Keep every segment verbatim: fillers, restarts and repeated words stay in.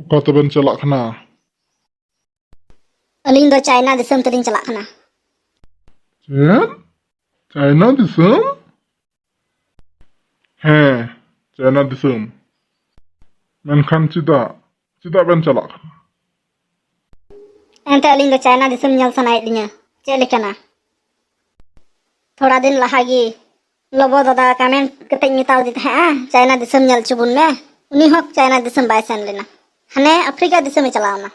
ᱚᱠᱟ ᱛᱮᱵᱮᱱ ᱪᱟᱞᱟᱜ ᱠᱟᱱᱟ? ᱟᱹᱞᱤᱧ ᱫᱚ ᱪᱟᱭᱱᱟ ᱫᱤᱥᱚᱢ ᱛᱮᱞᱤᱧ ᱪᱟᱞᱟᱜ ᱠᱟᱱᱟ᱾ ᱪᱮᱫ? ᱪᱟᱭᱱᱟ ᱫᱤᱥᱚᱢ? ᱦᱮᱸ, ᱪᱟᱭᱱᱟ ᱫᱤᱥᱚᱢ᱾ ᱢᱮᱱᱠᱷᱟᱱ ᱪᱮᱫᱟᱜ? ᱪᱮᱫᱟᱜ ᱵᱮᱱ ᱪᱟᱞᱟᱜ ᱠᱟᱱᱟ? ᱮᱱᱛᱮ ᱟᱹᱞᱤᱧ ᱫᱚ ᱪᱟᱭᱱᱟ ᱫᱤᱥᱚᱢ ᱧᱮᱞ ᱥᱟᱱᱟᱭᱮᱫ ᱞᱤᱧᱟᱹ᱾ ᱪᱮᱫ ᱞᱮᱠᱟᱱᱟ? ᱛᱷᱚᱲᱟ ᱫᱤᱱ ᱞᱟᱦᱟ ᱜᱮ ᱞᱚᱵᱚ ᱫᱟᱫᱟ comment ᱠᱟᱛᱮᱧ ᱢᱮᱛᱟᱣ ᱫᱮ ᱛᱟᱦᱮᱸᱜᱼᱟ, "ᱪᱟᱭᱱᱟ ᱫᱤᱥᱚᱢ ᱧᱮᱞ ᱦᱚᱪᱚ ᱵᱚᱱ ᱢᱮ᱾" ᱩᱱᱤ ᱦᱚᱸ ᱪᱟᱭᱱᱟ ᱫᱤᱥᱚᱢ ᱵᱟᱭ ᱥᱮᱱ ᱞᱮᱱᱟ᱾ ᱦᱟᱱᱮ ᱟᱯᱷᱨᱤᱠᱟ ᱫᱤᱥᱚᱢᱮ ᱪᱟᱞᱟᱣ ᱮᱱᱟ᱾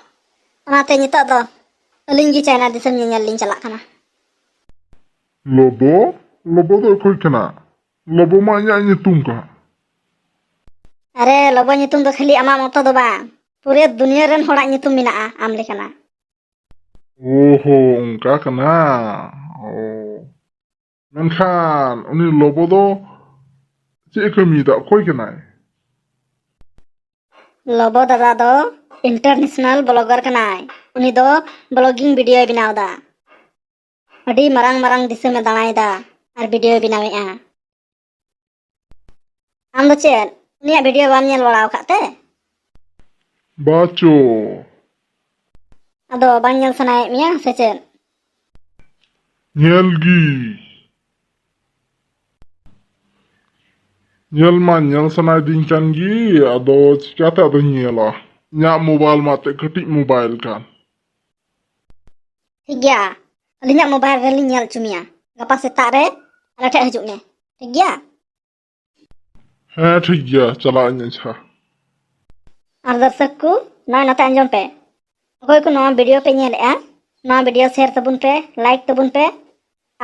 ᱚᱱᱟᱛᱮ ᱱᱤᱛᱚᱜ ᱫᱚ ᱟᱹᱞᱤᱧ ᱜᱮ ᱪᱟᱭᱱᱟ ᱫᱤᱥᱚᱢ ᱧᱮᱧᱮᱞ ᱞᱤᱧ ᱪᱟᱞᱟᱜ ᱠᱟᱱᱟ᱾ ᱞᱚᱵᱚ? ᱞᱚᱵᱚ ᱫᱚ ᱚᱠᱚᱭ ᱠᱟᱱᱟ? ᱞᱚᱵᱚ ᱢᱟ ᱤᱧᱟᱹᱜ ᱧᱩᱛᱩᱢ ᱠᱟᱱ᱾ ᱟᱨᱮ, ᱞᱚᱵᱚ ᱧᱩᱛᱩᱢ ᱫᱚ ᱠᱷᱟᱹᱞᱤ ᱟᱢᱟᱜ ᱢᱚᱛᱚ ᱫᱚ ᱵᱟᱝ, ᱯᱩᱨᱟᱹ ᱫᱩᱱᱤᱭᱟᱹ ᱨᱮᱱ ᱦᱚᱲᱟᱜ ᱧᱩᱛᱩᱢ ᱢᱮᱱᱟᱜᱼᱟ ᱟᱢ ᱞᱮᱠᱟᱱᱟᱜ᱾ ᱳᱦᱳ, ᱚᱱᱠᱟ ᱠᱟᱱᱟ᱾ ᱚ᱾ ᱢᱮᱱᱠᱷᱟᱱ ᱩᱱᱤ ᱞᱚᱵᱚ ᱫᱚ ᱪᱮᱫ ᱮ ᱠᱟᱹᱢᱤᱭᱮᱫᱟ? ᱚᱠᱚᱭ ᱠᱟᱱᱟᱭ? ᱞᱚᱵᱚ ᱫᱟᱫᱟ ᱫᱚ international blogger ᱠᱟᱱᱟᱭ᱾ ᱩᱱᱤ ᱫᱚ blogging videoᱭ ᱵᱮᱱᱟᱣ ᱮᱫᱟ᱾ ᱟᱹᱰᱤ ᱢᱟᱨᱟᱝ ᱢᱟᱨᱟᱝ ᱫᱤᱥᱚᱢᱮ ᱫᱟᱬᱟᱭᱮᱫᱟ ᱟᱨ videoᱭ ᱵᱮᱱᱟᱣᱮᱫᱼᱟ᱾ ᱟᱢ ᱫᱚ ᱪᱮᱫ ᱩᱱᱤᱭᱟᱜ video ᱵᱟᱢ ᱧᱮᱞ ᱵᱟᱲᱟ ᱟᱠᱟᱫ ᱛᱮ? ᱵᱟᱪᱚ᱾ ᱟᱫᱚ ᱵᱟᱝ ᱧᱮᱞ ᱥᱟᱱᱟᱭᱮᱫ ᱢᱮᱭᱟ ᱥᱮ ᱪᱮᱫ? ᱧᱮᱞ ᱜᱮ᱾ ᱧᱮᱞ ᱢᱟ ᱧᱮᱞ ᱥᱟᱱᱟᱭᱤᱫᱤᱧ ᱠᱟᱱ ᱜᱮ, ᱟᱫᱚ ᱪᱤᱠᱟᱛᱮ ᱟᱫᱚᱧ ᱧᱮᱞᱟ? ᱤᱧᱟᱹᱜ mobile ᱢᱟ ᱛᱮ ᱠᱟᱹᱴᱤᱡ mobile ᱠᱟᱱ᱾ ᱴᱷᱤᱠ ᱜᱮᱭᱟ, ᱟᱹᱞᱤᱧᱟᱜ mobile ᱨᱮᱞᱤᱧ ᱧᱮᱞ ᱦᱚᱪᱚ ᱢᱮᱭᱟ᱾ ᱜᱟᱯᱟ ᱥᱮᱛᱟᱜ ᱨᱮ ᱟᱞᱮ ᱴᱷᱮᱱ ᱦᱤᱡᱩᱜ ᱢᱮ, ᱴᱷᱤᱠ ᱜᱮᱭᱟ? ᱦᱮᱸ, ᱴᱷᱤᱠ ᱜᱮᱭᱟ, ᱪᱟᱞᱟᱜ ᱟᱹᱧ ᱟᱪᱪᱷᱟ᱾ ᱟᱨ ᱫᱚᱨᱥᱚᱠ ᱠᱚ, ᱱᱚᱜᱼᱚᱭ ᱱᱚᱛᱮ ᱟᱸᱡᱚᱢ ᱯᱮ᱾ ᱚᱠᱚᱭ ᱠᱚ ᱱᱚᱣᱟ video ᱯᱮ ᱧᱮᱞᱮᱜᱼᱟ, ᱱᱚᱣᱟ video share ᱛᱟᱵᱚᱱ ᱯᱮ, like ᱛᱟᱵᱚᱱ ᱯᱮ,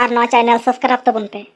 ᱟᱨ ᱱᱚᱣᱟ channel subscribe ᱛᱟᱵᱚᱱ ᱯᱮ᱾